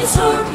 Don't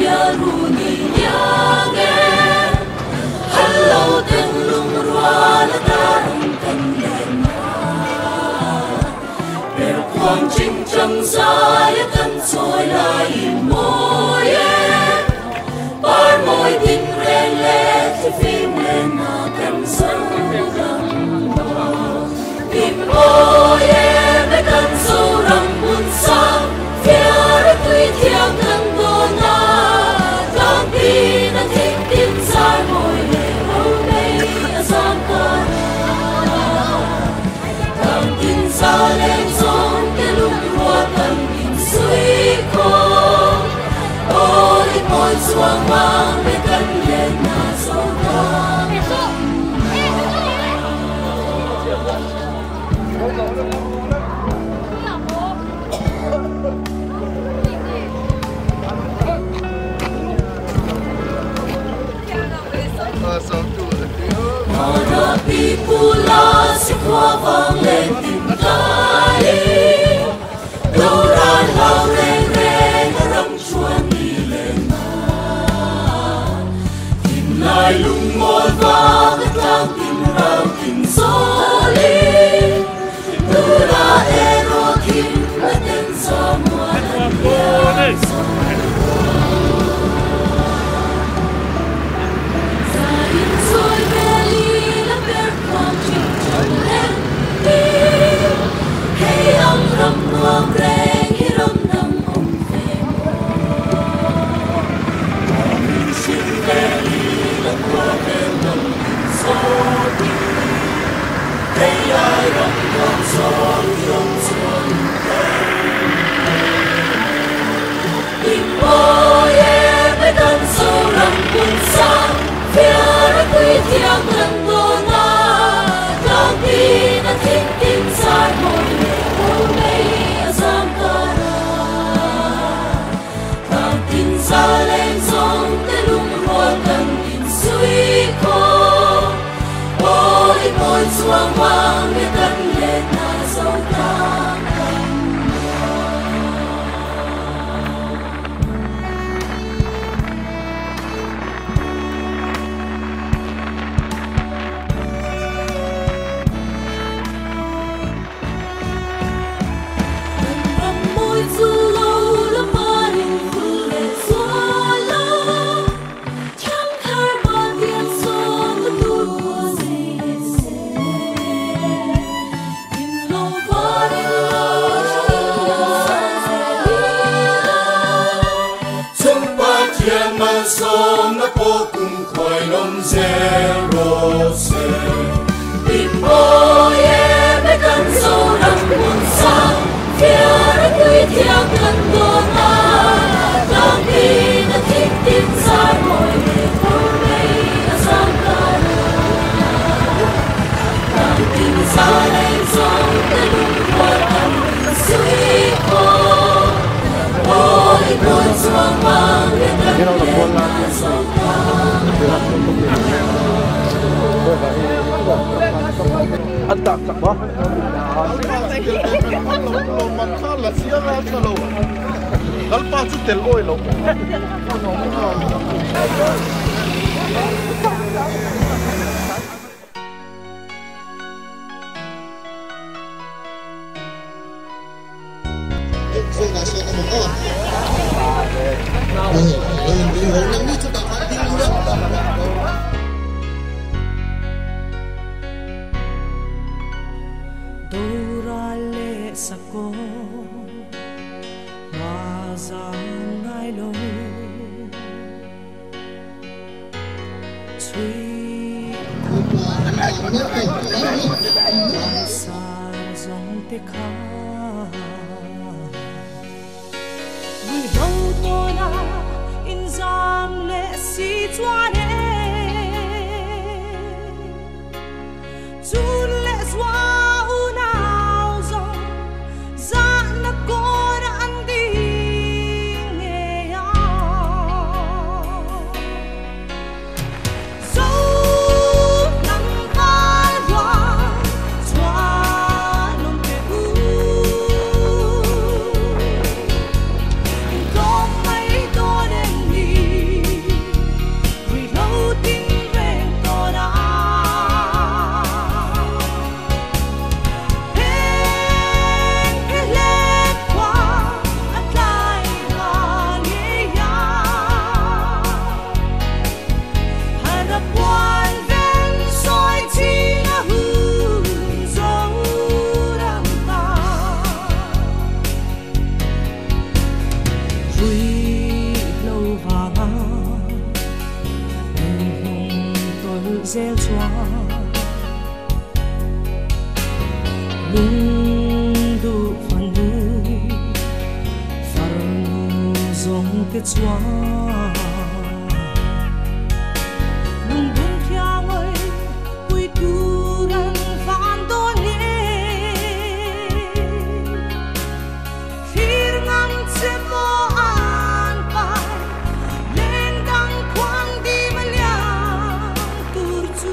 Lungdu fanu farnu zong te chuan lungdum thiang ơi pui turan van do ni thir ngam che mo an pai lên đăng quang đi mà liang tur chu.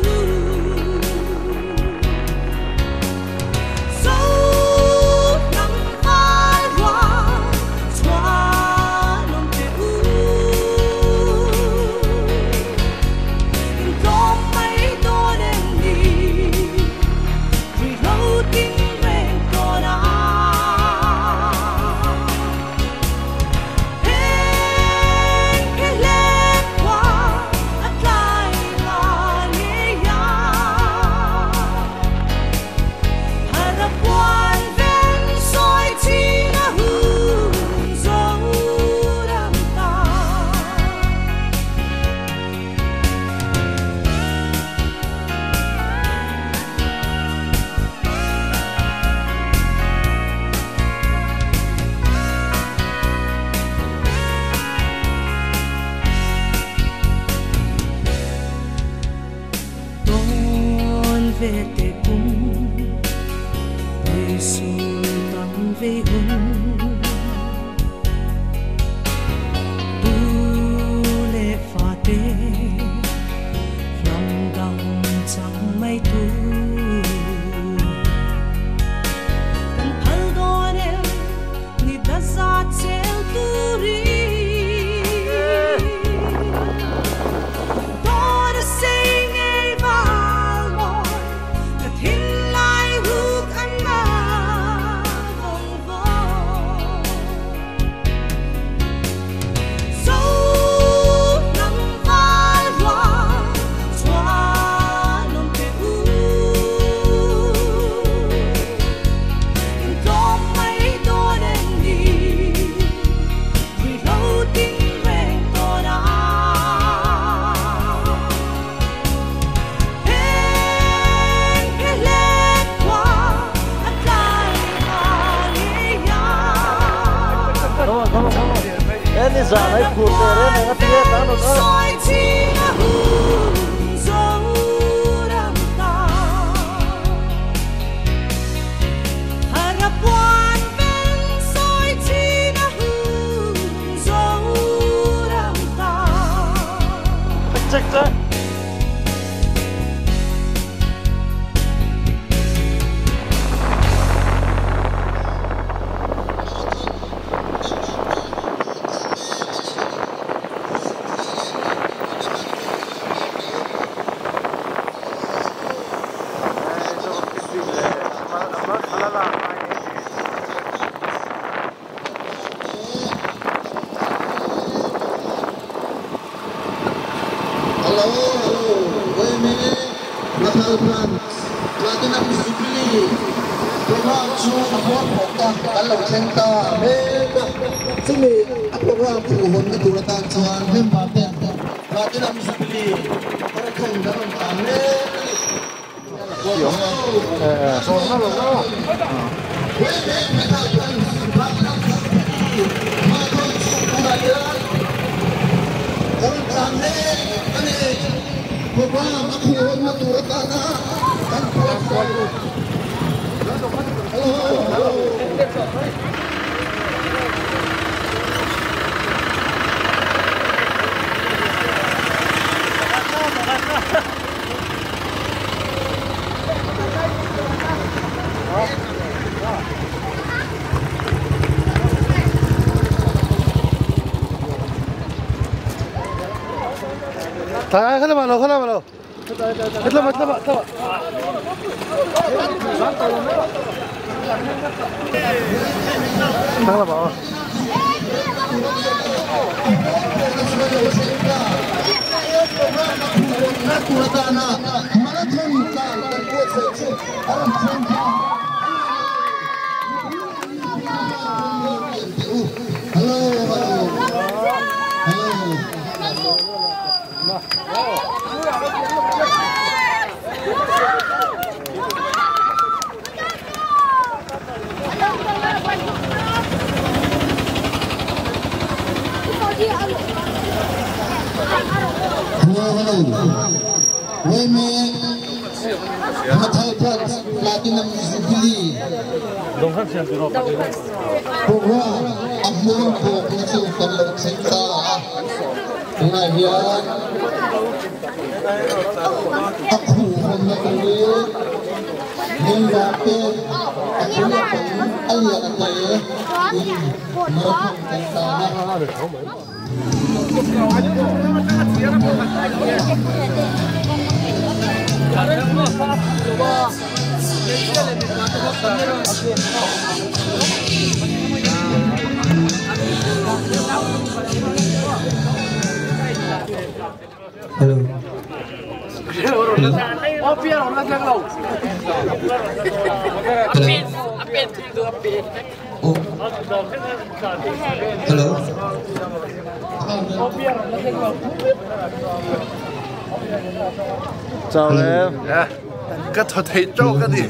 Về te cung Giêsu tâm về hùng tu lệ pha te lòng đằng chẳng mấy tu cần phal đón em ni đã ra chéo tu ri. Dạ lấy cuộc đời này nó tiếc đó nó chắc chắc. Platinum Jubilee program chu a huam bawk ta kan lo thleng ta mek a chumi a program phu hawn na tur atan chuan member ten Platinum Jubilee marathon kan rawn tlan mek a ni. Marathon chu tunah hian kan rawn tlan mek a ni. Program a phu hawn na tur atana kan buatsaih. Hello, hello. تعال خلنا معنا خلنا معنا اطلع اطلع اطلع تعال بقى. Hello, hello, hello. Mathai Branch Platinum Jubilee Program a hmawr bawkna chu kan lo thleng ta a, tunah hian a khuhhawnna turin member te a pui a pang a lian a te in marathon kan tan a. Hello. Hello. Hello. Chào em. Ka thaw thei tawk a ni.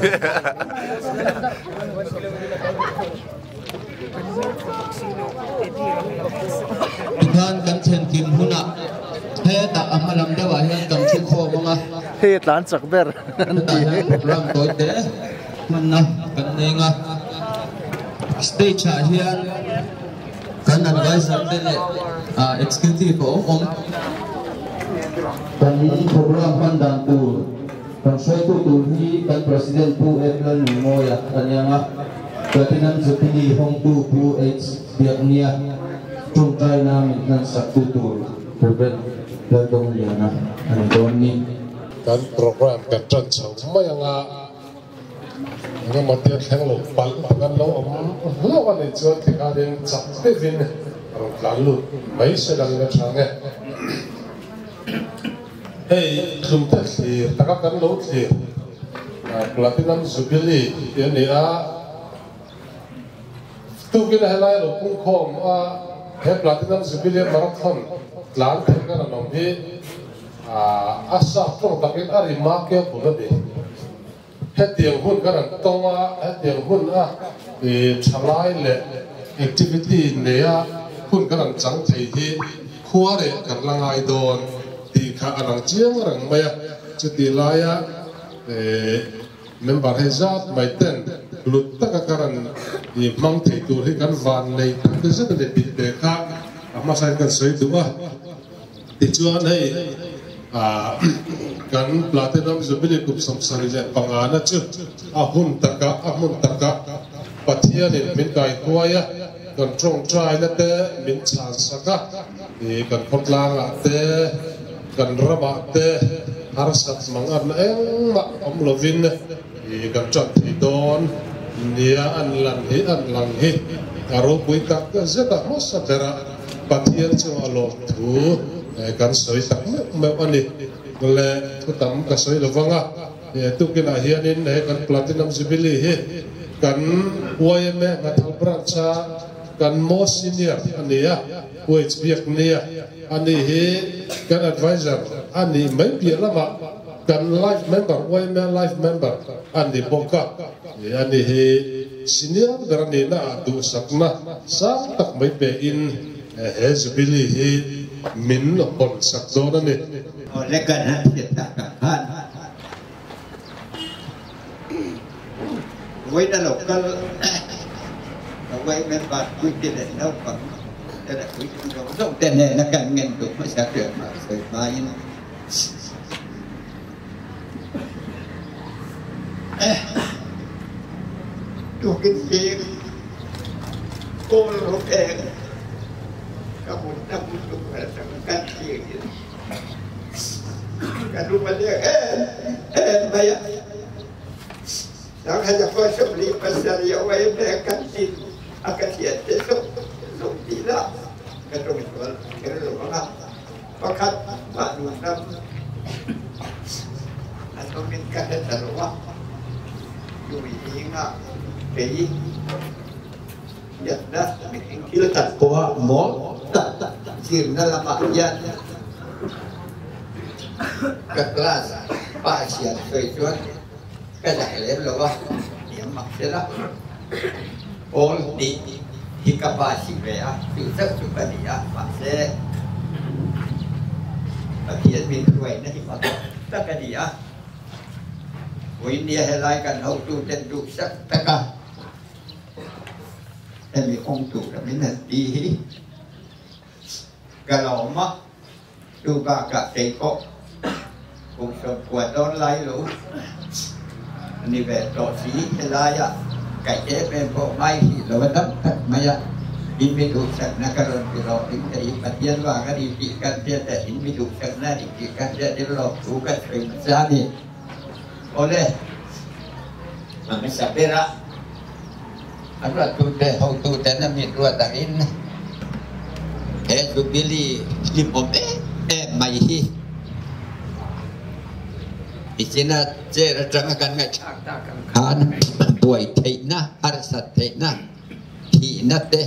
Tikhan kan thlen kim hunah hetah a hma lam deuhah hian kan thu khawm ang a. Hei a tlan chak ber an ti. Hetah hian program tawi te hmanna kan nei ang a. Stage ah hian kan advisor te leh executive a awm awm. Kan program hman dan tur kan hruaitu tur hi kan President Pu F Lalnunmawia a ni ang a, Platinum Jubilee hawngtu Pu H Biaknia tawngtaina min hlansak tu tur Rev Laldawmliana a ni dawn ni. Kan program kan tan chho mai ang a. Engemaw te thleng lo palh tak an lo awm hlauh a nih chuan tikhanin chak deuhin rawn tlan lut mai se langin a chhang e. Hei tlumte thlir taka kan lo thlir Platinum Jubilee tih a ni a, tukin a helai lo pungkhawm a he Platinum Jubilee Marathon tlan theih kan an awm hi a sap tawng takin a remarkable a ni. Hetiang hun ka rawn tawng a, hetiang hun a thalai leh activity neia hun ka rawn chang thei hi khua leh kan la ngai dawn tih kha a lang chiang reng mai a. Chutih laia member hei zat mai ten hlut taka ka rawn hmang thei tur hi kan van nei tak zet a ni tih te kha a hmasain kan sawi duh a. Tichuan hei kan Platinum Jubilee kum 75 na chu a hun taka a hmun taka Pathianin min kaihruai a, kan tawngtaina te min chhan sak a, kan khawtlangah te, kan ramah te harsat mangarna engmah awm lovin kan tan thei dawn nia an lan hi an lang hi a ropui tak zet a hmasa berah Pathian chu a lawm thu kan sawi tak meuh meuh a ni. Le thu tam ka sawi lo vang a, tukinah hianin he kan Platinum Jubilee hi kan YMA Hnathal Branch a kan most senior a ni a, Wage biak nia a ni hi kan advisor a nih mai piah lamah kan life member, YMA life member a ni bawk a, a ni hi senior ber a nihna ah duhsakna sang tak mai pe in he Jubilee hi min hawn sak dawn a ni. Awle kan han hriat tak tak khan vawiin a lo kal ka uai member puite leh naupang te leh puitling zawng zawng te hnena kan ngen duh hmasa hriat mah sawi hmain Tukin zing kawl ruk eng ka hmun na hmun lung hmel tak kan thlir in ka lung a leng em em mai a. Nang han a khaw 47 a uai me kan tin a ka thian te zawng zawng tih lah ka tawng sual kher lo ang a. Pakhat mah nunram an awm in ka hre ta lo a, lui zingah kei hriatna mihring thil tak pawha mawl tak zirna lamah hian ka class pa siam sawi chuan ka zak lem lo a, hniam mak sela pawl hnih hi ka pa si ve a, chu chauh chu ka ni a, mahse Pathian min hruaina hi mak tak a ni a. Vawinia helai kan hotuten duhsak taka hemi awm tura min han ti hi ka lawm a, chu bakah kei pawh kum sawmkua dawn lai lo ni ve tawh si helaia kaih em em pawh ngai hrih lo a dam tak mai a, in mi duhsakna ka rawn ti rawh ding thei hi Pathian vang a ni tih kan hriat a, in mi duhsakna a ni tih kan hriat in lawmthu kan sawi hmasa a ni. Awle, a hmasa ber a, a ruattute hotuten a mit ruat angin he Jubilee hlimawm em em mai hi nichin-a chair atanga kan ngaihthlak tak ang khan buai theihna, harsat theihna, thihna te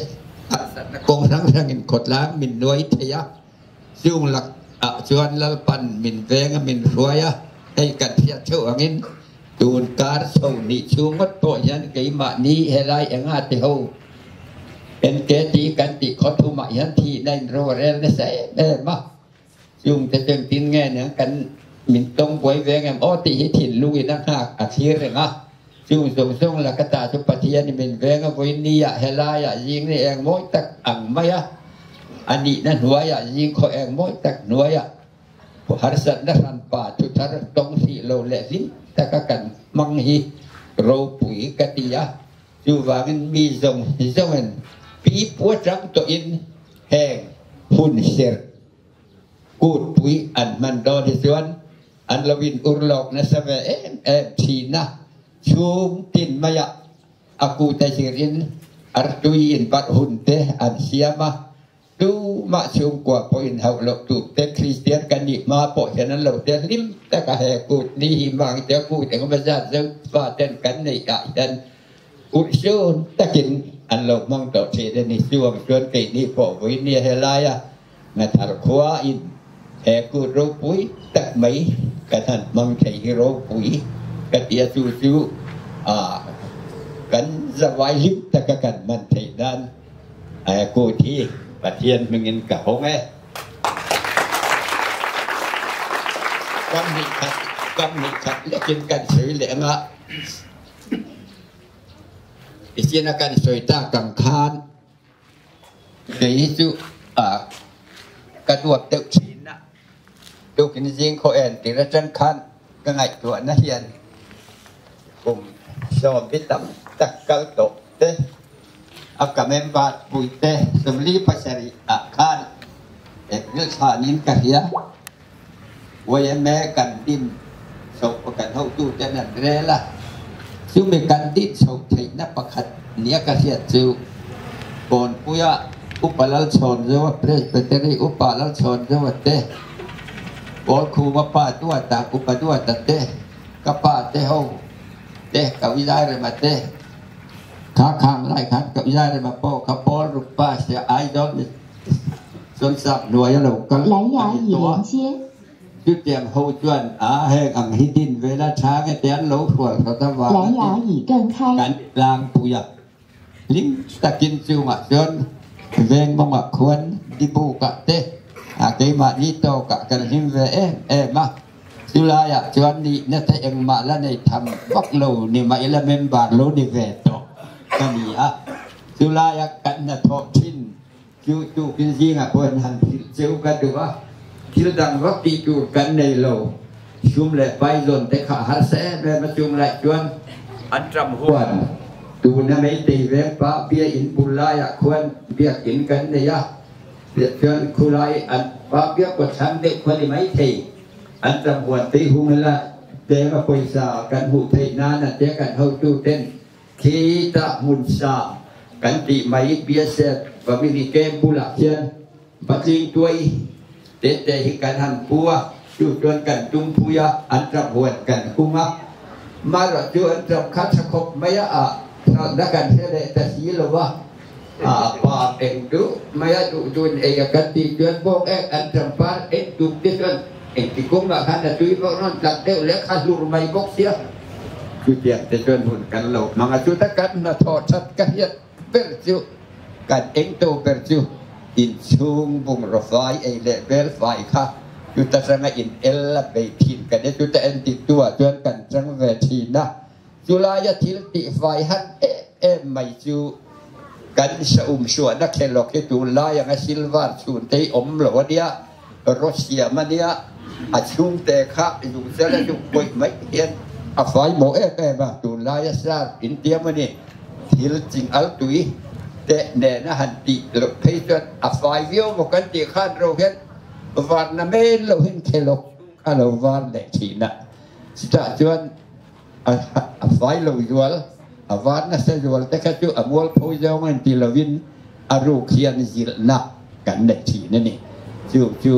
harsatna kawng hrang hrangin khawtlang min nuai thei a. Chung lak ah chuan Lalpan min veng a min hruai a, hei kan hriat theuh angin tun kar chho nih chhung ngawt pawh hian keimahni helai enga ti ho NKT kan tih khaw thumah hian thihna in ro a rel nasa em em a, chung te chu engtin nge niang kan min tawng buai ve ngem aw tih hi thinlung in a nghak a thlir reng a, chung zawng zawng lak ata chu Pathian in min veng a vawiin ah helai ah zing ni eng mawi tak ang mai a. A nihna hnuaiah zing khaw eng mawi tak hnuaiah harsatna hranpa thuthar tawng hrih lo leh hlim taka kan hmang hi ropui ka ti a. Chuvangin mi zawng zawngin pi pua chang tawhin heng hun serh kutpui an hman dawn hi chuan an lo in urlawk nasa ve em em thin a, chhung tin maiah A kute zirin artui in barh hun te an siam a, tumah chhungkua pawhin hauh loh tur te Kristian kan nih hma pawh hian an lo te hlim tak a, he kut ni hi mang te kut engemaw zat zeuh fa ten kan neih ah hian urhsun takin an lo hmang tawh thin a ni. Chuang chuan keini pawh vawinia helaia Ngathar khua in he kut ropui tak mai kan han hmang thei hi ropui ka ti a, chu chu kan zavai hlim taka kan hman theih nan he kut hi Pathian hmingin ka hawng e. Kam hnih khat, kam hnih khat lekin kan sawi leh anga tichin a kan sawi tak ang khan Kei hi chu ka duap deuh thin a, tukin zing khaw en tir atang khan ka ngaihtuahna hian kum sawm hi tam tak kal tawh te a ka member pui te 47 ah khan April thlanin ka hria yma kan din chhoh kan hotuten an rel a, chumi kan din chhoh theihna pakhat nia ka hriat chu Kawnpuia Upa Lalchhawnzoa Presbytery Upa Lalchhawnzoa te, Kawlkhuma pa Duata Upa Duata te, ka pa te ho te, ka Uizairema te, kha khang lai khan ka Uizairema pawh kha Paul Rukpa sia Aizawl Sawnsak hnuai a lo kal a ni tawh a, chutiang ho chuan a heng ang hi din vela tha nge te an lo hrual hrawt avanga tin kan tlangpui a, hlim takin chungah chuan veng mawngah khuan dibukah te a keimahni tawkah kan hlim ve em em a, chulaiah chuan nihna te engmah la nei tham vak lo ni mah ila member lo ni ve tawh ka ni a, chulaia kan hnathawh thin Chu tukin zingah pawhin han hrilh cheu ka duh a, thil dang vak tih tur kan nei lo. Sum leh pai zawn te kha harsa em em a, chung laih chuan an ṭam huan tuna meitei veng pa bia in bul laiah khuan biakin kan nei a, chuan khulai an pa bia kaw thlang deuh khuan i maithei an ṭam huan tei hung ila tlema pawisa kan hmuh theih nan a tia kan hotu ten Khitah hmun sa kan tih mai BSF family camp bulah khian patling tuai te te hi kan han pu a, chu chuan kan tum phui a, an tap huan kan hung a, marawh chu an tap kha tha khawp mai a, ah thalna kan hre leh ta si lo va, ah pa eng duh mai a duh dun ei a kan tih chuan bawk ek an tap par eng tum te chuan engti kawngah khan a tui pawh rawn tlak deuh leh kha hlur mai bawk sia. Chutiang te chuan hun kan lo hmang a, chuta kan hnathawh that ka hriat ber chu kan engto ber chu inchhung bungraw fai ei leh bel fai kha Chuta changa in el a bei thin kan nia, chuta endik tu ah chuan kan chang ve thin a. Chulaia thil tihfai han em em mai chu kan saum suahna khelawk hi tunlai anga silver chhun te hi awm lo a nia, rawt siam a nia, a chhungte kha zungzal a duk pawih mai hian a fai mawh em em a, tunlaia sar intiam a ni. Thil ching al tui te nena han tih loh phei chuan a fai viau maw kan tih khan ro hian varna men lo hin khelawk a lo var leh thin a, chutah chuan a fai lo zual, a var nasa zual te kha chu a mualpho zawng a inti lovin a ruk hian zilhna kan nei thin a ni. Chu chu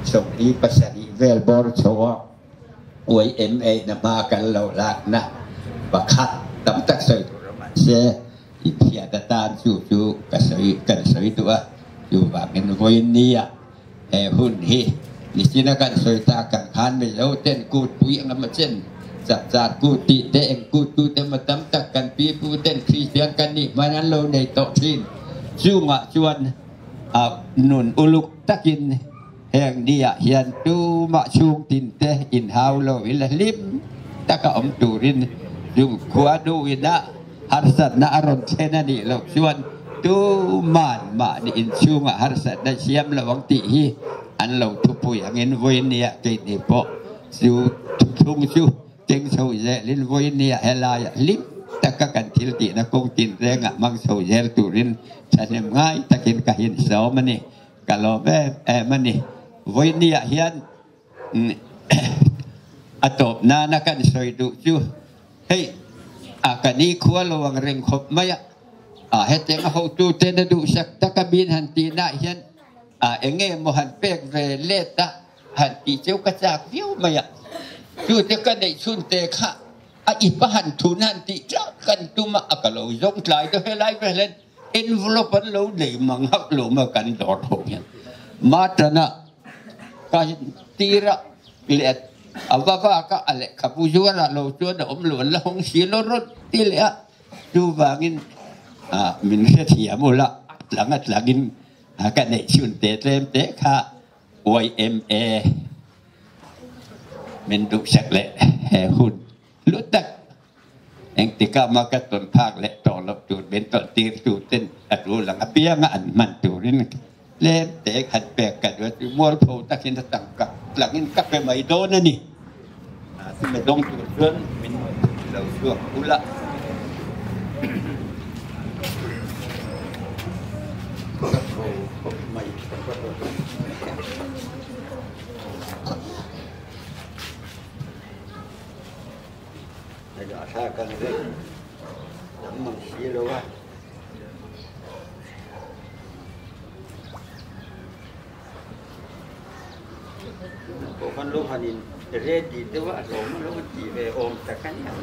47 vel bawr chho a YMA na hma kan lo lakna pakhat tam tak sawi tur a mahse inhriat atan chu chu ka sawi kan sawi duh a, chuvangin vawiin nia He hun hi nichina kan sawi tak ang khan Mizo ten kut pui ang emaw chen chapchar kut tih te eng kut tu te emaw tam tak kan pi pu ten Kristian kan nih hman an lo nei tawh thin. Chungah chuan a nun uluk takin heng niah hian tumah chhung tin te inhau lo ila hlim taka awm turin chung khua duhina Harsatna a rawn thlen a nih loh chuan tuman mahni inchhungah harsatna siam lo ang tih hi an lo thupui angin vawinia keini pawh chu thuthlung chu keng chho zelin vawinia helaiah hlim taka kan thil tihna kawng tinrengah hmang chho zel turin thahnem ngai takin ka hinsawm a ni. Ka lawm em em a ni. Vawinia hian A tawp nana kan sawi duh chu hei a ka ni khua lo ang reng khawp mai a, a hetiang a hotu ten a duhsak tak a min han tih nah hian a eng nge maw han pek ve let a han tih cheu ka chak viau mai a, chu te ka neih chhun te kha a ip a han thun han tih tlak kan tum a, a ka lo zawng tlai deuh helai vel hian Envelope an lo nei mang hauh lo maw kan dawr ho hian. Matana ka tir a leh a va vak a, a lehkhabu zuarah lo chuan a awm lo, an la hawng si lo rawn ti leh a. Chuvangin min hrethiam ula, a tlang a tlangin ka neih chhun te tlem te kha YMA min duhsak leh he hun hlu tak Engtikah mah ka tawn phak leh tawh loh tur min tawn tir tu ten a tul ang apianga an hman turin tlem te khat pek ka duh a, chu mualpho takin a tangka tlangin ka pe mai dawn a ni. Chumi dawng tur chuan min lo chhuak ula. Ka tho khawp mai. Thla kan reng tam mang si lo a. Pawh khan lo han in ready deuh a, a hlawm a lo han tih ve awm tak a nia.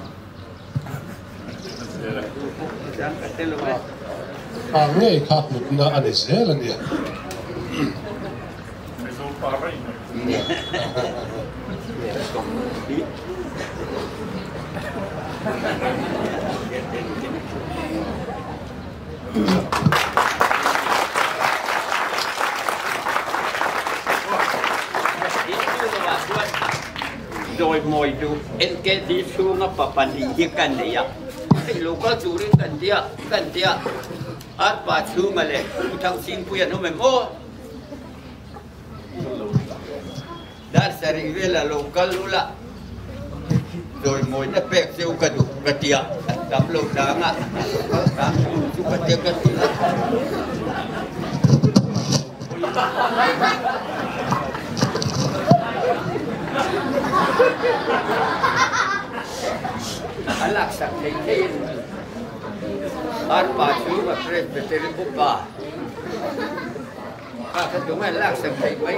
A ngei kha hlutna a ni zel a nia. Zawimawi duh NKT chhunga pa pahnih hi ka nei a, hei lo kal turin kan tia kan tia Arpa chhunga leh Thuthang Chhingpui an awm em aw? Dar sarih vela lo kal ula zawimawina pek cheu ka duh ka tia an tam lo tlang a, an lo kal tlang tur chu ka tia ka ti a. A laksak thei theiin Arpa chu a Presbytery upa. Kha kha tunga laksak thei mai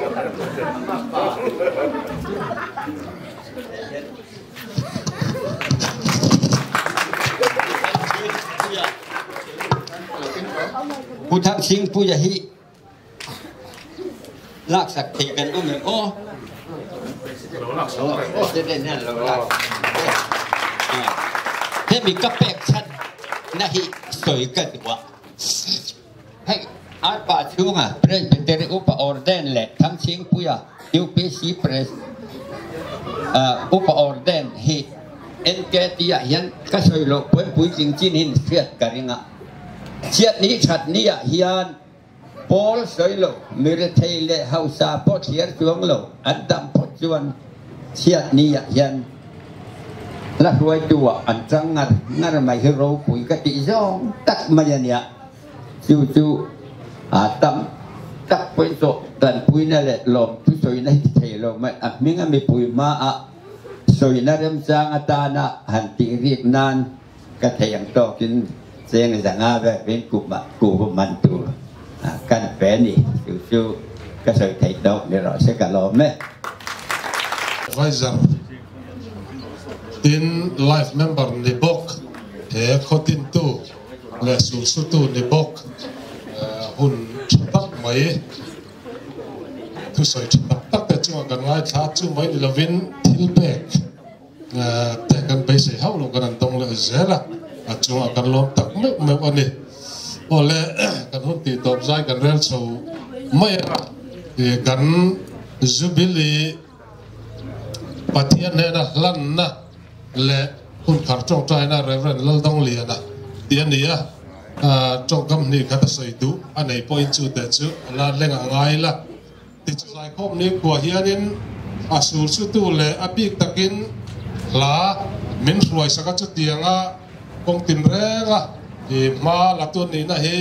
pa. Pu Thang Sing Puia hi laksak thei kan awm em aw? President hian lo lak. Hemi ka pek chhan na hi sawi ka duh a. Hei arpa chu Chhunga, Presbytery Upa Orden leh Thangchhingpuia UPC Pres Upa Orden hi NKT ah hian ka sawi loh pawn puitling chin hin hriat ka ring a. Chhiatni thatni ah hian Pawl sawi lo, mi rethei leh hausa pawh thliar chuang lo an dam phawt chuan chhiatni ah hian hla hruaitu ah an chang ngar ngar mai hi ropui ka tih zawng tak mai a nia. Chu chu a tam tak pawhin chaw tanpuina leh lawm thusawina hi ti thei lo mai. A hminga mipui hmaah sawina remchang atana han tih rik nan ka thei ang tawkin cheng zanga vel vin kumah kuhva man tur kan pe a ni. Chu chu ka sawi theih tawk ni rawh se ka lawm e. Adviser tin life member ni bawk he khawtintu leh sulsutu ni bawk hun tha tak mai thusawi tha tak tak te chungah kan ngaithla chu mai ni lovin thil pek te kan beisei hauh lo kan han dawng leh zel a, a chungah kan lawm tak meuh meuh a ni. Aw le kan hun tih tawp zai kan rel chho mai a, kan Jubilee Pathian hnena hlanna leh hun khar tawngtaina Rev. Laldawngliana tih a ni a, tawngkam hnih khat a sawi duh a nei pawhin chu teh chu a la leng a ngai la. Tichuzaikhawm ni khua hianin a sursutu leh a bik takin hla min hruaisak a chutianga kawng tinrenga hma la tu nihna hi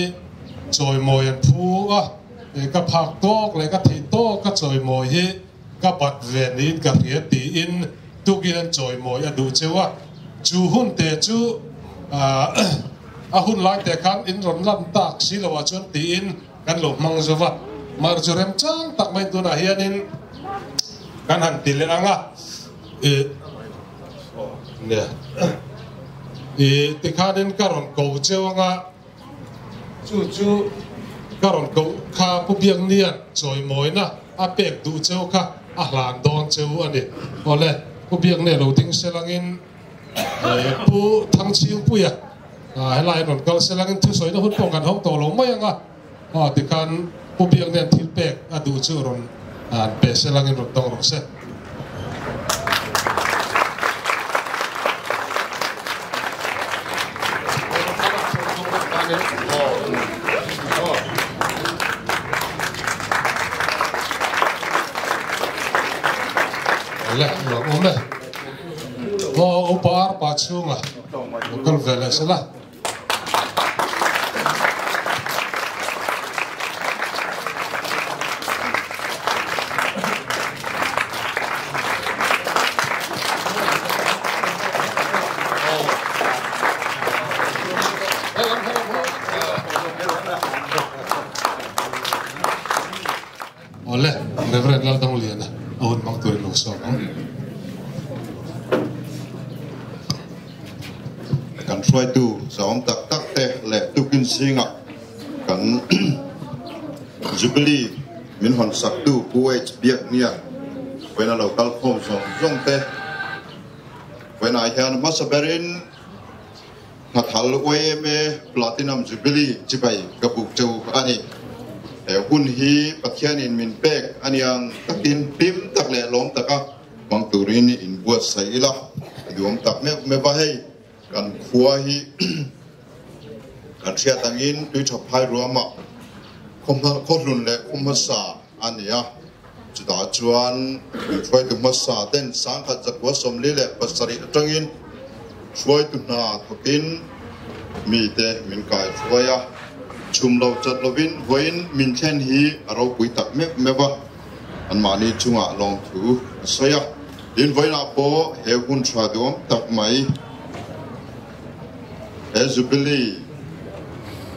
chawimawi an phu a, ka phak tawk leh ka theih tawk ka chawimawi hi ka bat ve niin ka hria tiin tukin an chawimawi a duh cheu a, chu hun te chu a hun lai te khan in rawn lan tak si lo ah chuan tiin kan lo hmang zo va, mar chu remchang tak mai tunah hianin kan han ti leh ang a, ih nia ih tikhanin ka rawn ko cheu ang a. Chu chu ka rawn koh kha Pu Biaknian chawimawina a pek duh cheu kha a hlan dawn cheu a ni. Awle, Pu Biaknia lo ding selangin Pu Thangchhingpuia helai rawn kal selangin thusawina hun pawh kan hawng tawh lo mai ang a, tikhan Pu Biaknian thil pek a duh chu rawn pe selangin rawn dawng rawh se. Le lo awm e. Aw upa arpa chhunga lo kal ve leh sela. Awle, Reverend Laldangliana a hun hmang turin lo sawm ang. Kan hruaitu zahawm tak tak te leh tukin zingah kan Jubilee min hawn saktu Pu H Biaknia vawiin a lo kal khawm zawng zawng te vawiinah hian hmasa berin Hnathal yma Platinum Jubilee chibai ka buk cheu a ni. He hun hi Pathianin min pek a niang takin hlim tak leh lawm taka hmang turin in buatsaih ila a duhawm tak meuh meuh a, hei kan khua hi kan hriat angin tui tha phai ruamah khawhlun leh khaw hmasa a ni a, chutah chuan tui hruaitu hmasa ten sangkhat zakua 47 atangin hruaitu hna thawkin mite min kai hruai a, chhum lo chat lovin vawiin min thlen hi a ropui tak meuh meuh a. Anmahni chungah lawmthu a sawi a, tin vawiinah pawh he hun tha duam tak mai he Jubilee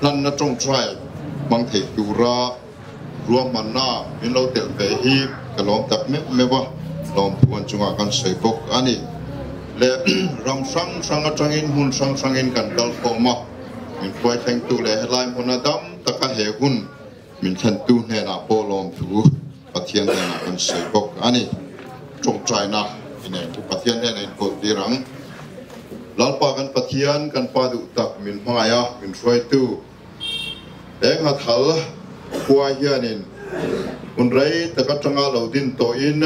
hlanna tawngtai hmang thei tura ruahmanna min lo telh ve hi ka lawm tak meuh meuh a, lawmthu an chungah kan sawi bawk a ni. Leh ram hrang hrang atangin hmun hrang hrangin kan kal khawm a, min hruai thlengtu leh helai hmuna dam taka he hun Min thlentu hnenah pawh lawmthu Pathian hnenah kan sawi bawk a ni. Tawngtaina inei chu Pathian hnenah in kawl tir ang. Lalpa kan Pathian, kan Pa duh tak min hmangaih a, min hruaitu he nghathal Khua hianin hun rei tak atanga lo din tawhin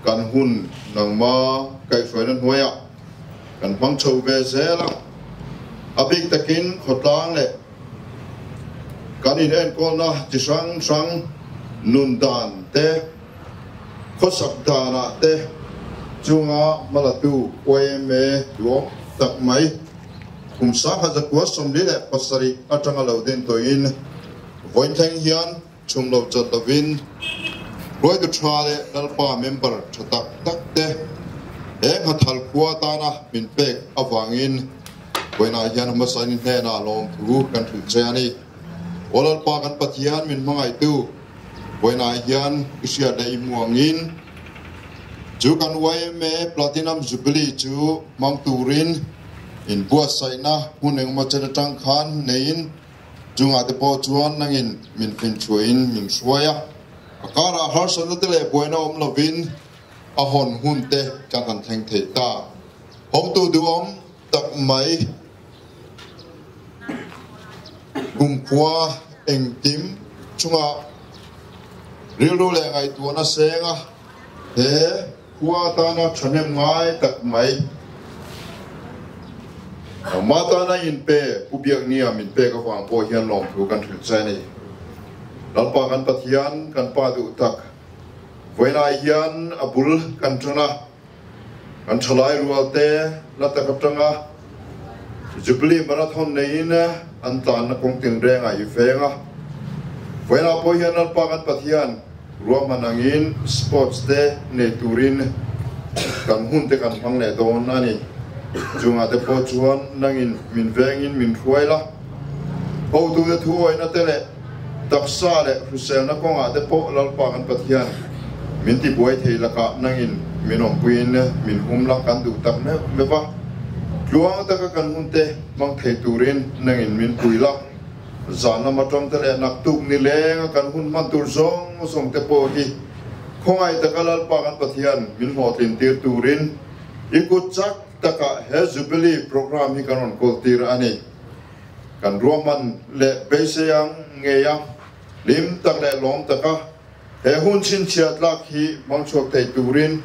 kan hun nangma kaihhruaina hnuaiah kan hmang chho ve zel a. A bik takin khawtlang leh kan inenkawlna chi hrang hrang nun dan te, khawsak danah te chunga hmalatu yma duhawm tak mai kum 1947 atanga lo din tawhin vawiin thleng hian chhum lo chat lovin hruaitu tha leh Lalpa member tha tak tak te he nghathal khua tana min pek avangin vawiinah hian hmasain hnenah lawmthu kan hrilh che a ni. Aw Lalpa kan Pathian min hmangaihtu vawiinah hian i hriat leh i hmu angin chu kan yma Platinum Jubilee chu hmang turin in buatsaihna hmun engemaw chen atang khan neiin chungah te pawh chuan nangin min finchhuahin min hruai a. A karah harsatna te leh buaina awm lovin a hawn hun te kan han thleng thei ta. Hawngtu duhawm tak mai kumkhua engkim chungah rilru leh ngaihtuahna seng a, he khua atana thahnem ngai tak mai nangmah tana inpe Pu Biaknia min pek avang pawh hian lawmthu kan hrilh che a ni. Lalpa kan Pathian kan Pa duh tak vawiinah hian a bul kan tan a. Kan thalai rualte la tak atanga Jubilee Marathon neiin an tlanna kawng tinrengah i veng a. Vawiinah pawh hian Lalpa kan Pathian ruahman angin sports te nei turin kan hun te kan hmang leh dawn a ni. Chungah te pawh chuan nangin min vengin min hruai la. Hotute thuawihna te leh taksa leh hruselna kawngah te pawh Lalpa kan Pathian min tibuai thei lakah nangin min awmpuiin min hum la kan duh tak meuh meuh a. Tluang taka kan hun te hmang thei turin nangin min pui la. Zan lama tawng te leh naktuk ni lenga kan hun hman tur zawng zawng te pawh hi khawngaih taka Lalpa kan Pathian min hlawhtlin tir turin i kut chak takah he Jubilee programme hi kan rawn kawl tir a ni. Kan ruahman leh beisei ang ngei a, hlim tak leh lawm taka he hun chhinchhiah tlak hi hmang chhuak thei turin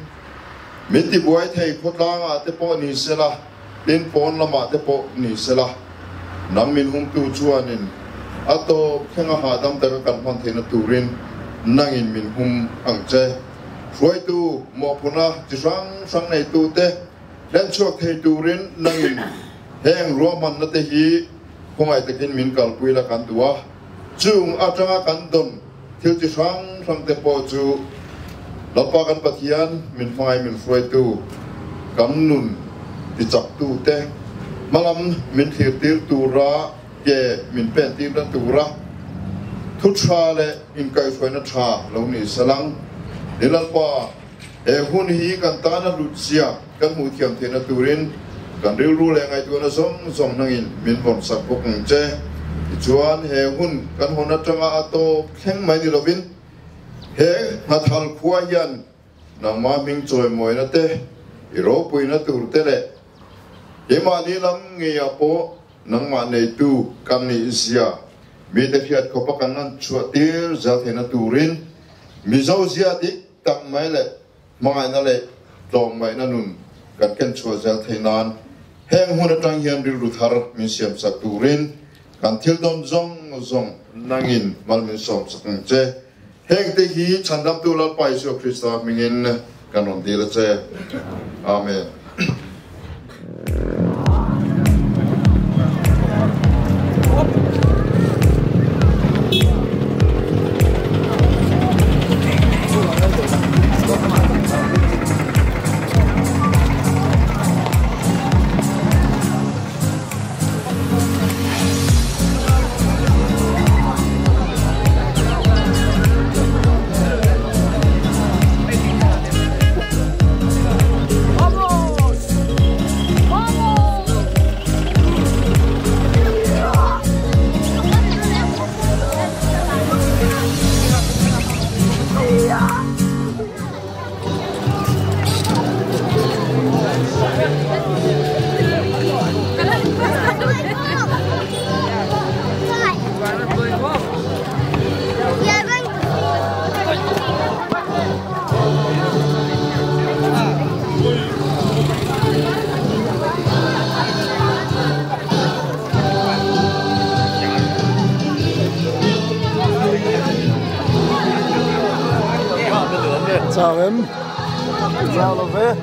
min tibuai thei khawtlangah te pawh ni sela, tin pawn lamah te pawh ni sela, nang min humtu chuanin a tawp thlenga hahdam taka kan hman theihna turin nangin min hum ang che. Hruaitu mawhphuna chi hrang hrang neitute hlen chhuak thei turin nangin Heng ruahmanna te hi khawngaih takin min kalpui la kan duh a, chung atanga kan dawn thil chi hrang hrang te pawh chu Lalpa kan Pathian min hmangaih min hruaitu, kan nun tichaktu te hmalam min thlir tir tura ke min pen tirna tura thu tha leh inkaihhruaina tha lo ni salang ni Lalpa he hun hi kan tana hlut zia kan hmuh thiam theihna turin kan rilru leh ngaihtuahna zawng zawng hnangin min vawn sak bawk ang che. Tichuan, he hun kan hawn atanga a tawp thleng mai ni lovin he nghathal khua hian nangmah hming chawimawina te, i ropuina tur te leh keimahni lam ngeiah pawh nangmah neitu kan nih zia mite hriat khawpa kan lan chhuah tir zel theihna turin Mizo zia dik tak mai leh Hmangaihna leh tlawmngaihna nun kan ken chhuah zel theih nan heng hun atang hian rilru thar min siam sak turin kan thil dawn zawng zawng nangin mal min sawm sak ang che. Heng te hi Chhandamtu Lalpa Isua Krista hmingin kan rawn dil a che. Amen. Chào em. Chào lo ve.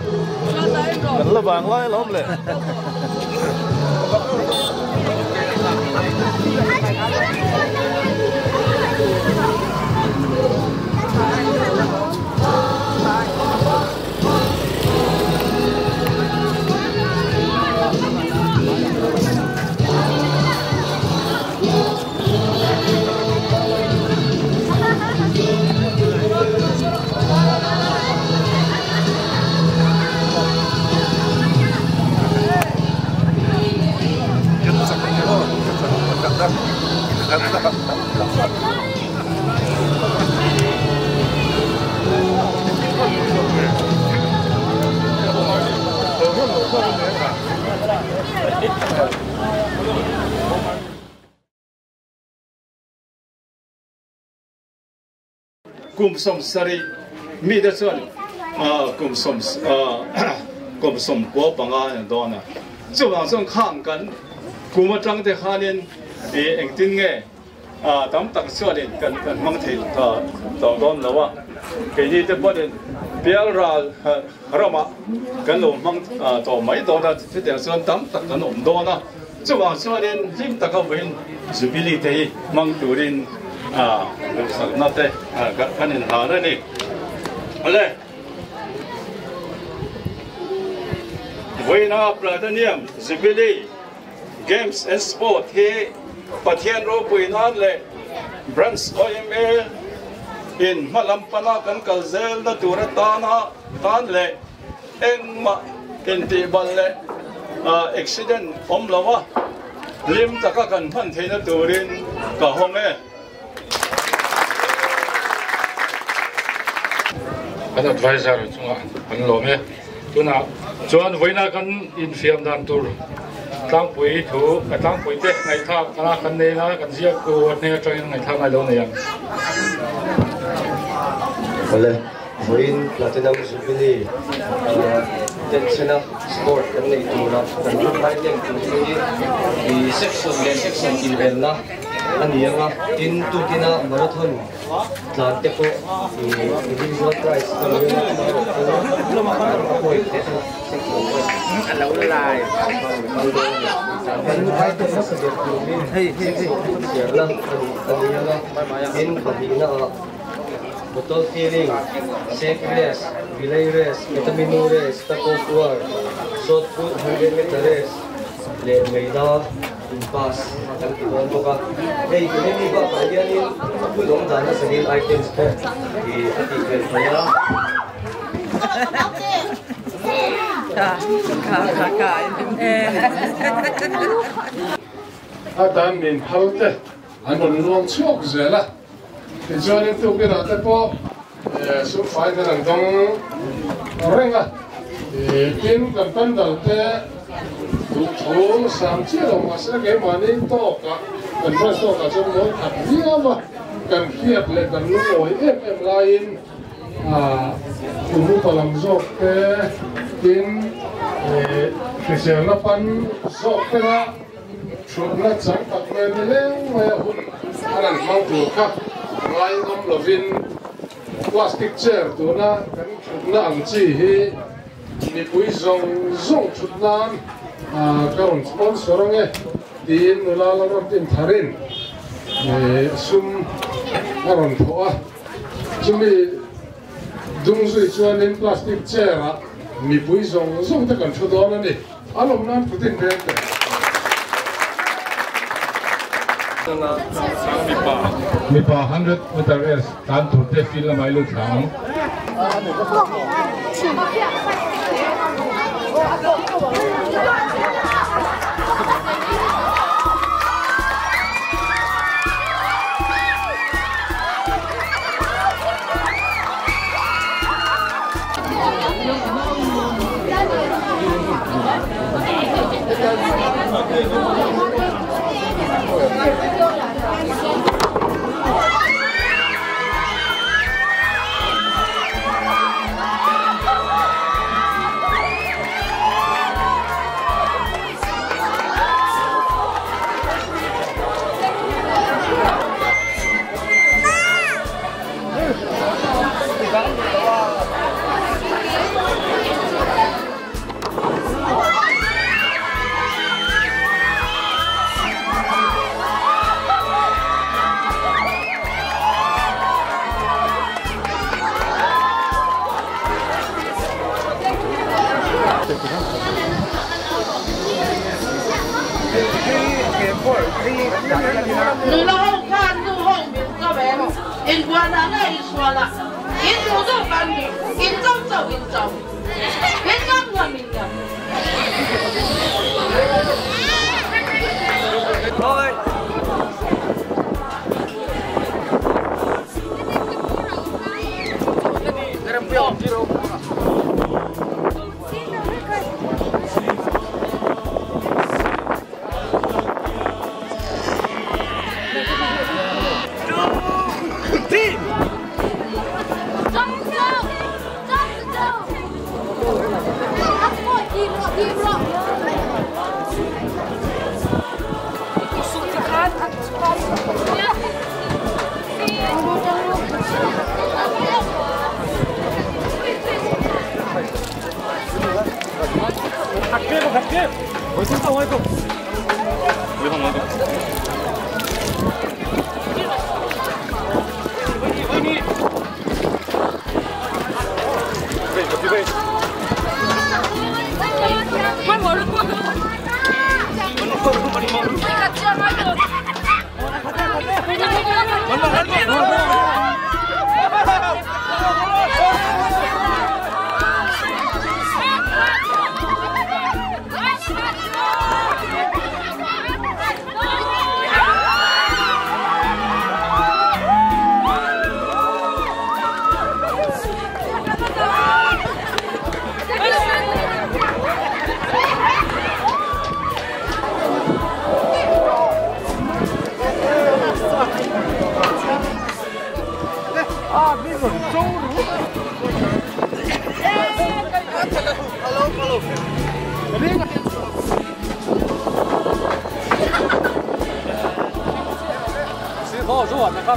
Kan la bang lai lom le. Kum som sari mi da chuan kum som kum som ko panga an do na chuwang chuan khang kan kuma tang te khanin e engtin nge tam tak chuanin kan kan mang thei ta to don lawa ke ni te bodin pial ral rama kan lo mang to mai do na ti te chuan tam tak kan om do na chuwang chuanin hlim taka win jubilee te mang turin na te kan in ha na ni ale voina Platinum Jubilee Games and Sport he Pathian ro puinan le Branch OMA in malampana kan kalzel na tura tana tan le engma inti bal le accident om lawa lim taka kan phan theina turin ka hong e kan advisor chunga an lo me tuna chuan voina kan in fiam dan tur tlangpui thu ka tlangpui te ngai tha kana kan nei na kan zia ko ne atangin ngai tha ngai lo nei ang ole voin Platinum Jubilee tensena sport kan nei tura kan lai leng tu hi section le section in na ani anga tin tu tina marathon tlan te po individual prize kan na poi te alo lai kan ai to sa de hey hey hey la ani anga in pahina bottle filling, safe race, relay race, vitamino race, tug of war, shot put 100 meter race, le meida in pass kan ti don boka hei hemi ba pa hianin pulong dana sanin items po i ati vel paya ka ka ka ka a dan min phalte an ron luang chuak zela ti chuanin tu kina te pawh su fai kan an dawng reng a tin kan pandal te thu sam chi lo ma se ke mani to ka kan press to ka chuan mawi khat viau a kan hriat leh kan lu awi em em laiin kum palam zawk te tin hriselna pan zawk te na thutna chang tak nen ni leng mai a hun an an hmang tur kha ngai ngam lovin plastic chair tuna kan thutna ang chi hi mipui zawng zawng thut nan ka rawn sponsor ange tiin nula la rawn tin tharin sum a rawn thawh a chumi dung zui chuanin plastic chair a mipui zawng zawng te kan thu dawn ani a lawm nan putin reng te mipa 100 meter race tan tur te fil lamai lu thlang Nula ho khan nu ho min ka vem in buana nga in suala in du du kan ni in chau chau in chau in ngam ngam in ngam.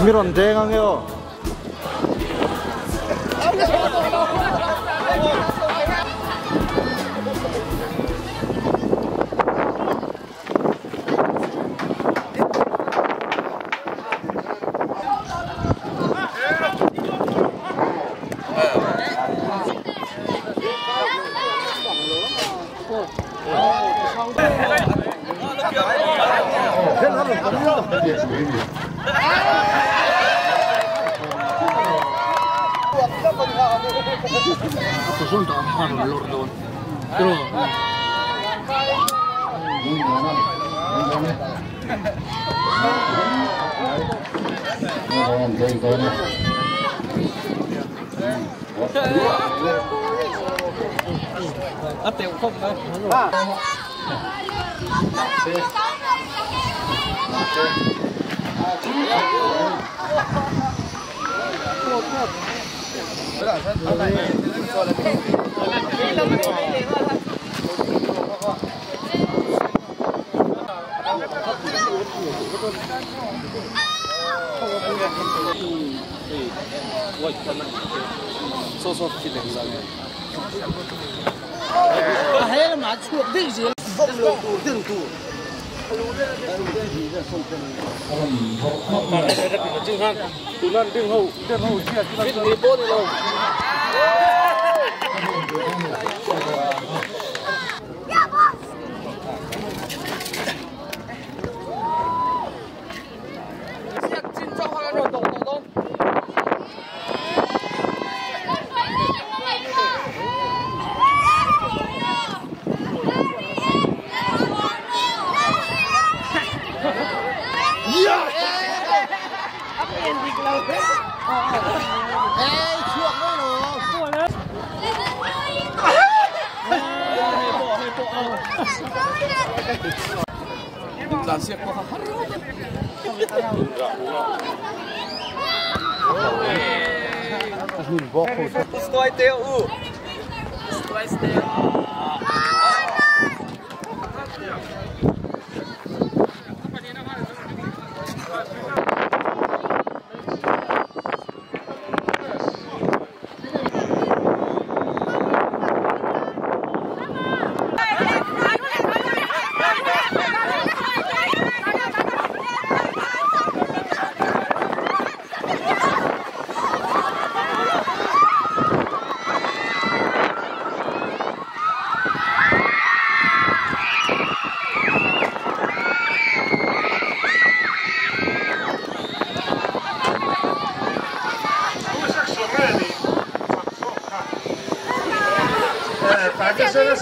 Miron deng ang yo.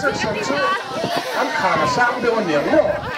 Section chu an khana sang deuh aniang maw?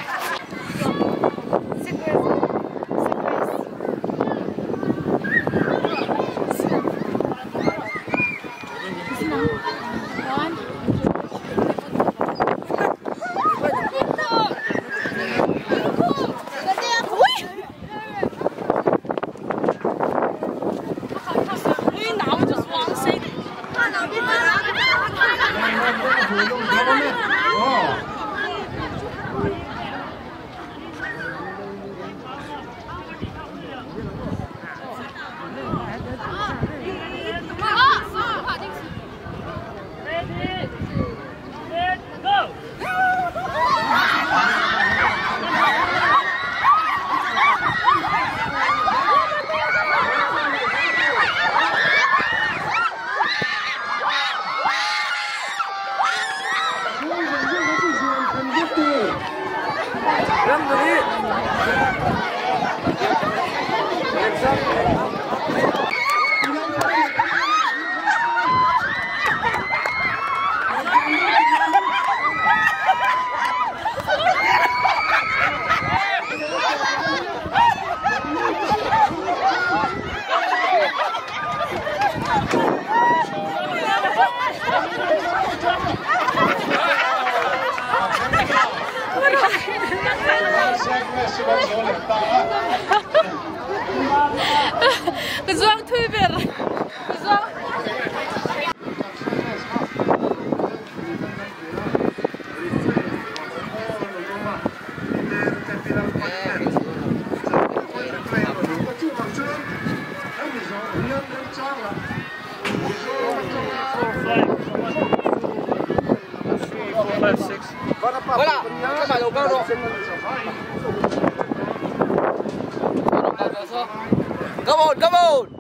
Kezuang Twitter. Kezuang. Voilà, come on, come on.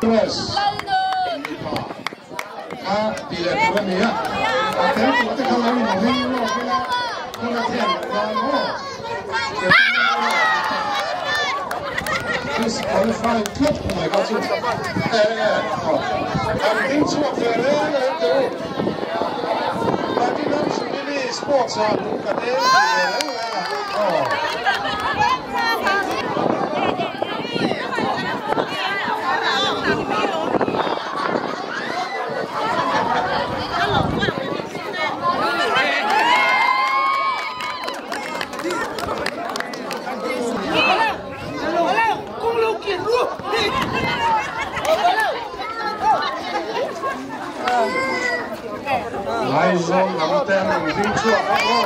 Press kha tih leh tur a ni a, a tel tur te kha lo inring lawk ila hun a thlen loh nan maw? Disqualify tlat mai kha chu e e aw an ding chhuak ve reng reng teh u. Platinum Jubilee Sports ah lung ka deng ti ve reng reng a aw. Laizawn lam te an rawn ding chhuak a aw.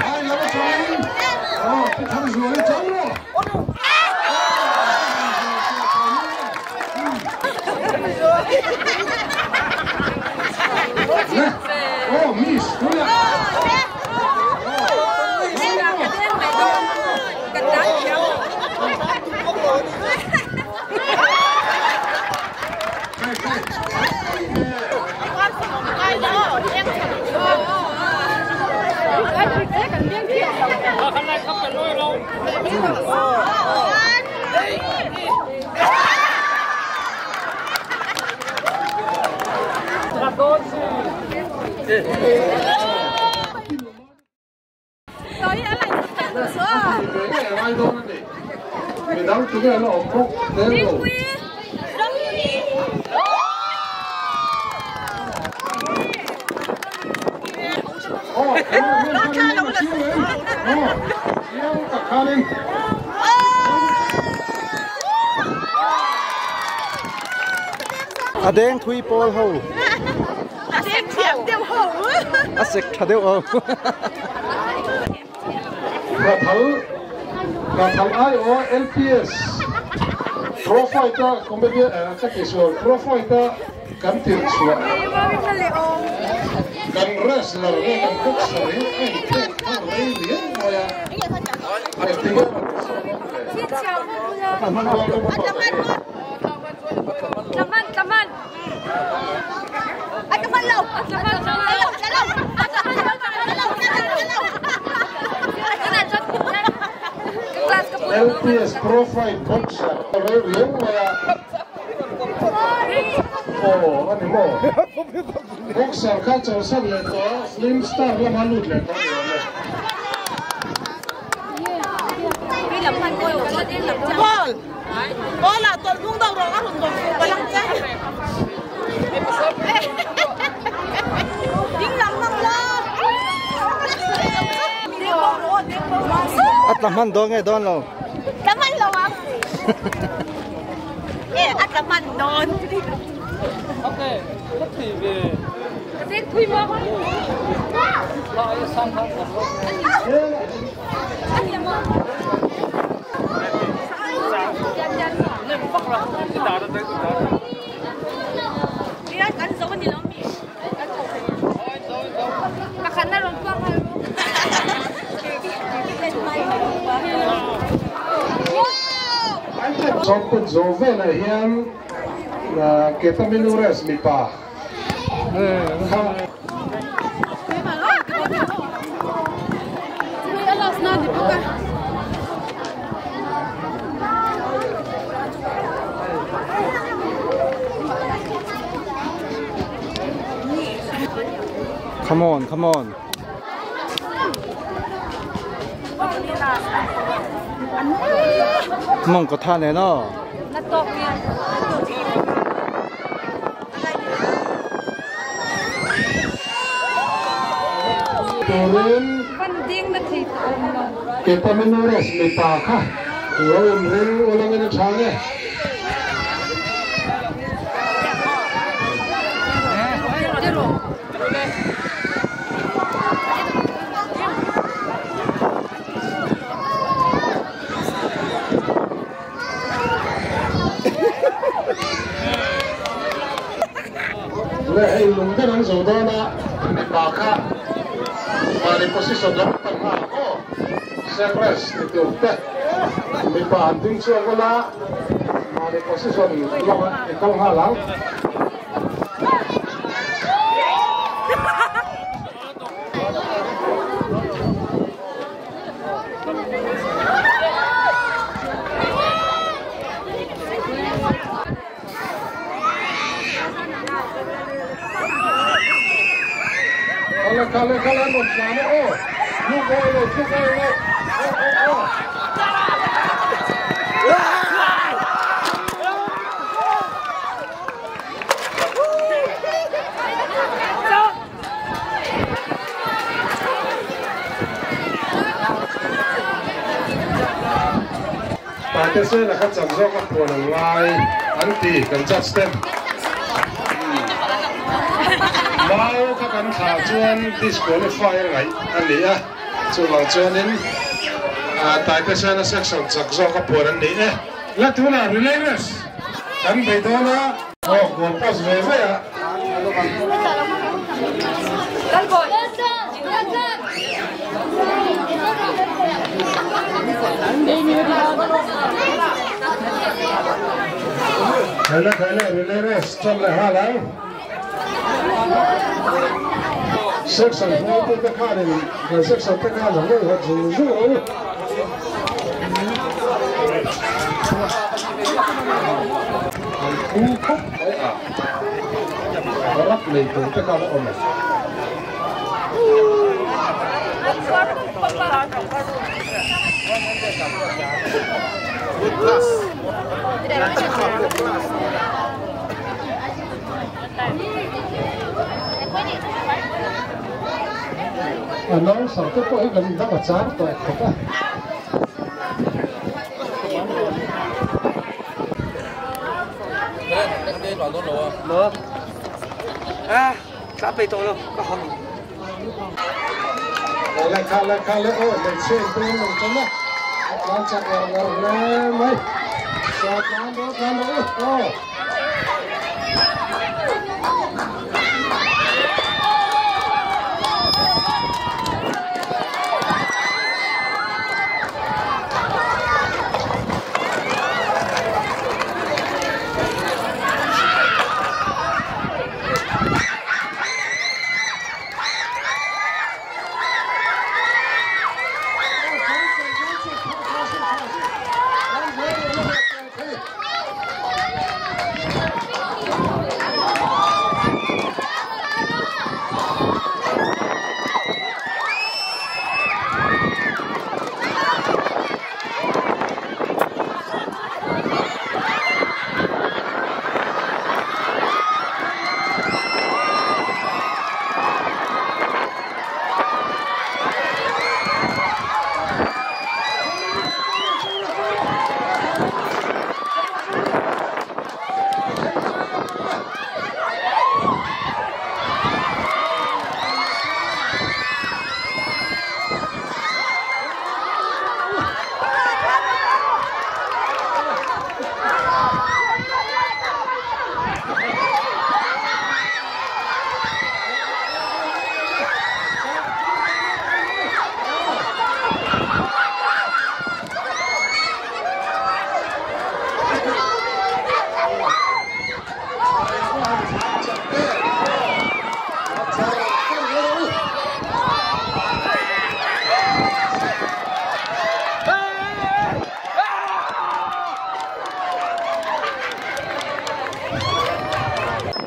Phai lam atangin aw Pi Thangzuali chang rawh. Aw miss tunah. Midang tu nge la awm bawk tel lo. A deng thui pawl ho. A deng thiam deuh ho. A sek tha deuh ho. Hnathal Hnathal aiawh LPS Pro Fight-a comedian ka tihsual Pro Fight-a kan tirh chhuah kan wrestler nge kan boxer hi a inkhek kha rei riau mai a, engtin nge rawn tihsual awm le? LPS Pro Fight Boxer rei riau mai a. Aw a ni maw? Boxer kha chawlhsan leh tawh a, film star lama lut leh tawh a ni awm e. A tla hman dawn nge dawn lo? Tla hman lo ang. E a tla hman dawn. Sawmput zawh velah hian Ketaminures mipa kha. Come on, come on. Mong có than này nó. Turin Ketaminures mipa kha lo inring ulangin a chhang e. Le hei lung ber an zo dawn a, mipa kha mahni position lam pan nghal ang aw. Sacres ni tur te mipa an ding chhuak ula. Mani position lama i kal nghal ang. Kale kale kale an rawn tlan a aw. Tluk awi lo tluk awi lo. Aw aw aw. Tate sela kha chak zawk a phuan ang ngai an ti kan judge ten. Mau kha kan thlah chuan disqualify a ngaih a ni a, chuvang chuanin Taite sela section chak zawk a phuan an ni e. La tunah relay race kan bei dawn a. Aw goal post ve ve a. Khaile khaile relay race tan leh nghal ang. Section hruaitu te khanin kan section te khan a ngaihawt zung zung ang. An phu khawp mai a, rap nei tur te khan a awm a. Announcer te pawh hi kan dang a chang tawh khawp a. Kha le kha le kha le aw hmeichhia in pawh an rawn ṭan a, a tlan chak ngar ngar hle mai. Sa tlan rawh tlan rawh u aw.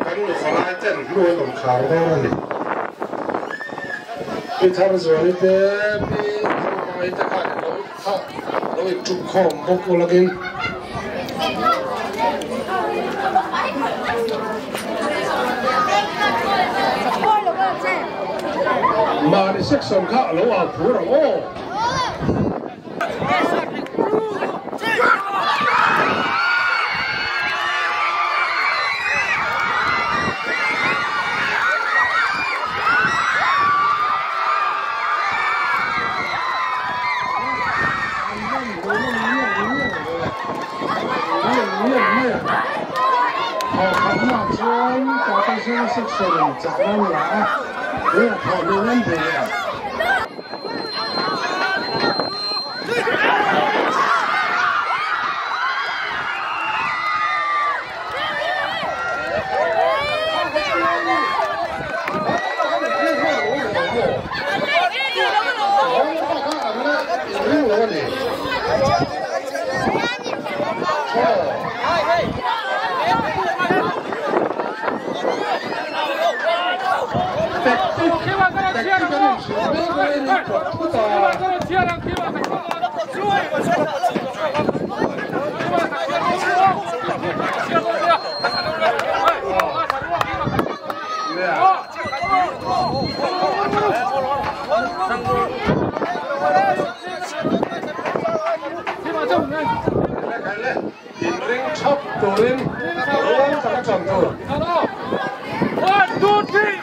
Kan nufa ten hnu an awm khar dawn a ni. Pi Tharzuali te, Pi Thangmai te khan lo kha lo inṭum khawm bawk ulangin. Mahni section kha a lo au phur ang aw. 1, 2, 3! One, two, three!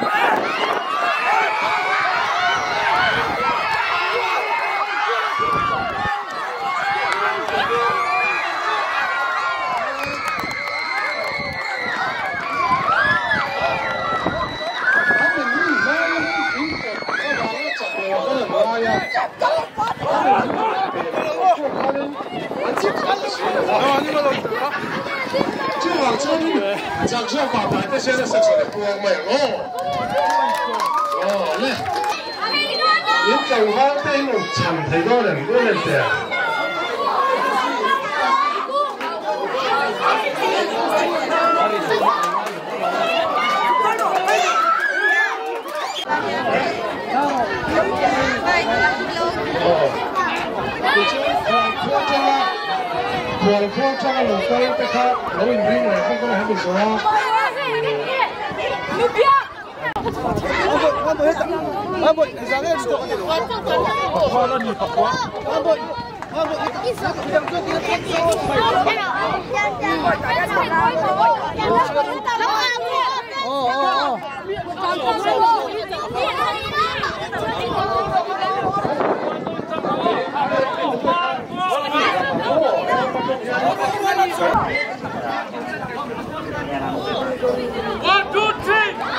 One, two, three!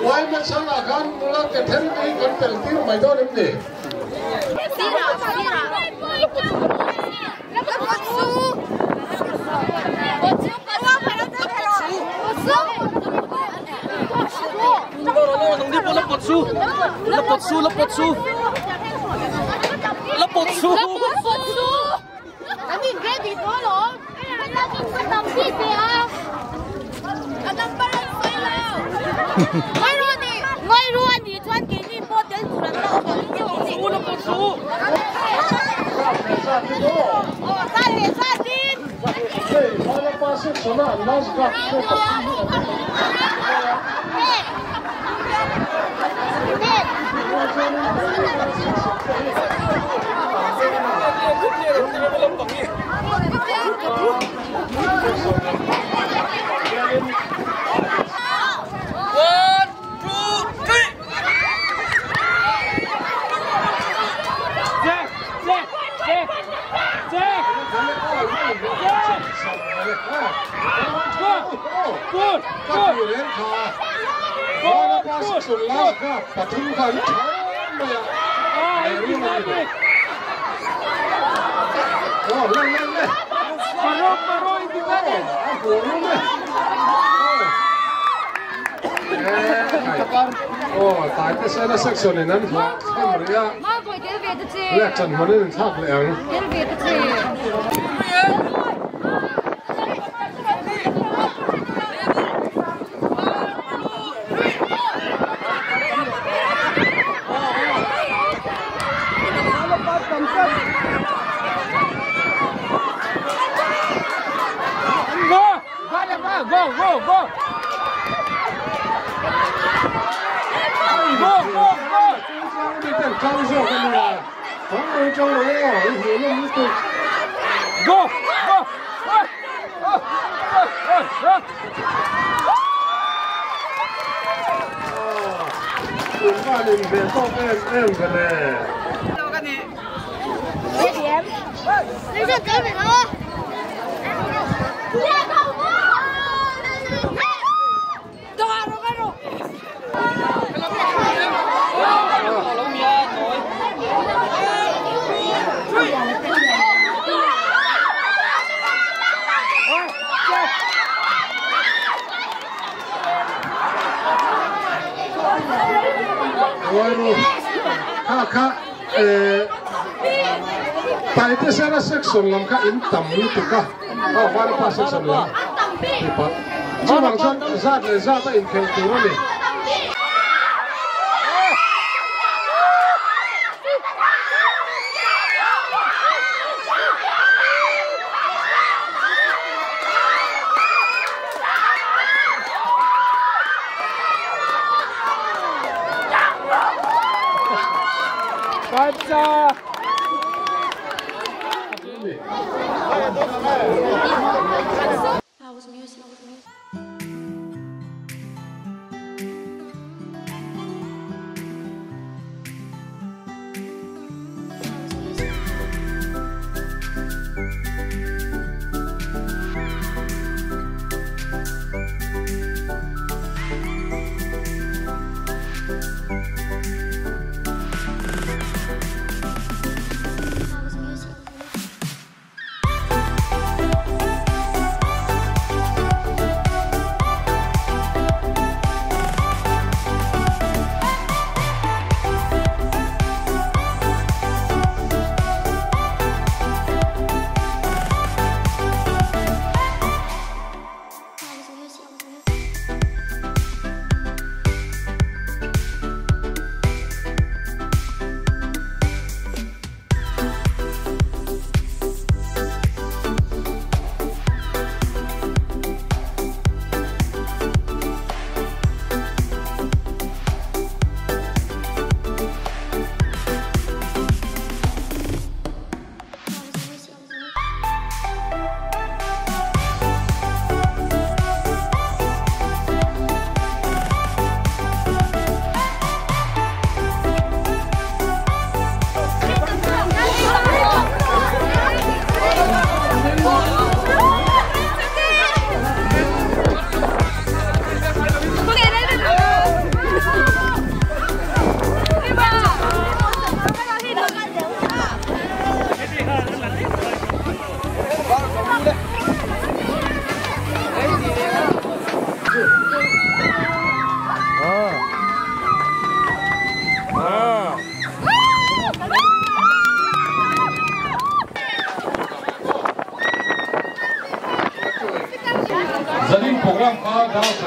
Wai ma changa kan nula ke then ei kan tel tir mai do nim ni.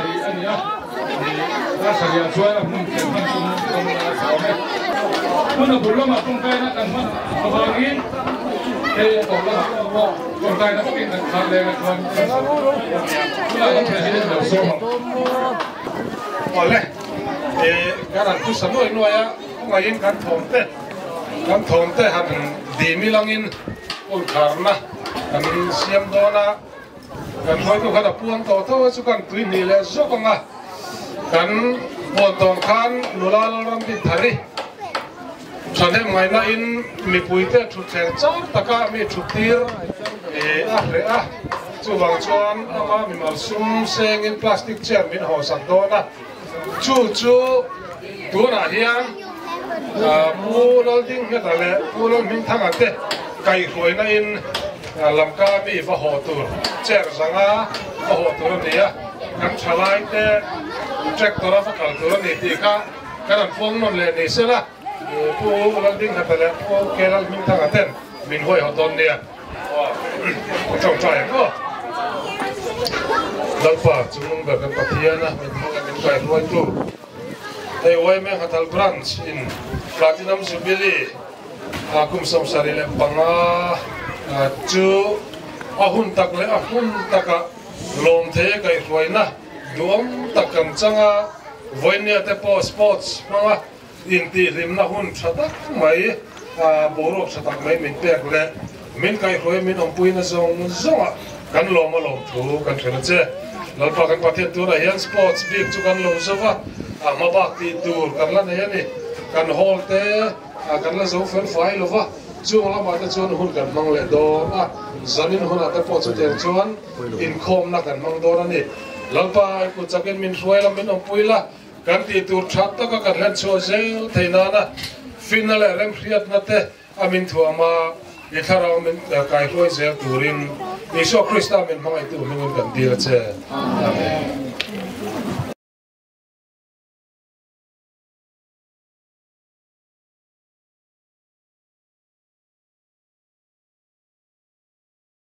sarih a ni a, dar sarihah chuan a hmun thlen hman tum kan awm e. Hmun a bul lamah tawngtaina kan hman avangin hei a tawp lamah tawngtaina bawkin kan khar leng a chuan kan sawi a nia. Tunah kan President lo sawm ang. Awle, kan han thusa nuai nuai a, kawngaihin kan thawmte kan thawmte han dim ilangin hun kharna kan siam dawn a. Kan hruaitu khan a puang tawh tho a chu kan tui hnih leh zawk ang a, kan puan tawng khan nula Lalram din thar i thahnem ngaihna in mipui te thutthleng char taka mi thut tir a hreh a, chuvang chuan ama mimal sum sengin plastic chair min haw sak dawn a, chu chu tunah hian Pu Laldinghmeta leh Pu Lalhmingthanga te kaihhruaina in Lamka mi va haw tur chair zanga va haw tur a ni a, kan thalai te tractor a va kal tur a ni tih kha kan han puang nawn leh ni sela, Pu Laldinghmeta leh Pu K Lalhmingthanga ten min huaihawt dawn nia. Aw tawngtai ang aw. Lalpa chungnung ber kan Pathian a min hmang a min kaihruaitu hei YMA Nghathal Branch in Platinum Jubilee a kum 75 chu a hun tak leh a hmun taka lawm thei a kaihruaina duhawm tak kan chang a, vawinia te pawh sports hmanga Intihhlimna hun tha tak mai, boruak tha tak mai min pek leh min kaihhruai min awmpuina zawng zawngah kan lawm a lawm thu kan hrilh a che. Lalpa kan Pathian tunah hian sports bik chu kan lo zo va, a hma bak tih tur kan la nei a ni. Kan hall te kan la zo fel fai lo va, chung lamah te chuan hun kan hmang leh dawn a, zanin hunah te pawh chutiang chuan inkhawmna kan hmang dawn a ni. Lalpa i kut chakin min hruai la, min awmpui la. Kan tih tur tha taka kan hlen chhuah zel thei nana finna leh remhriatna te a min thuam a, i thlarau min kaihruai zel turin Isua Krista min hmangaihtu hmingin kan dil a che. Amen.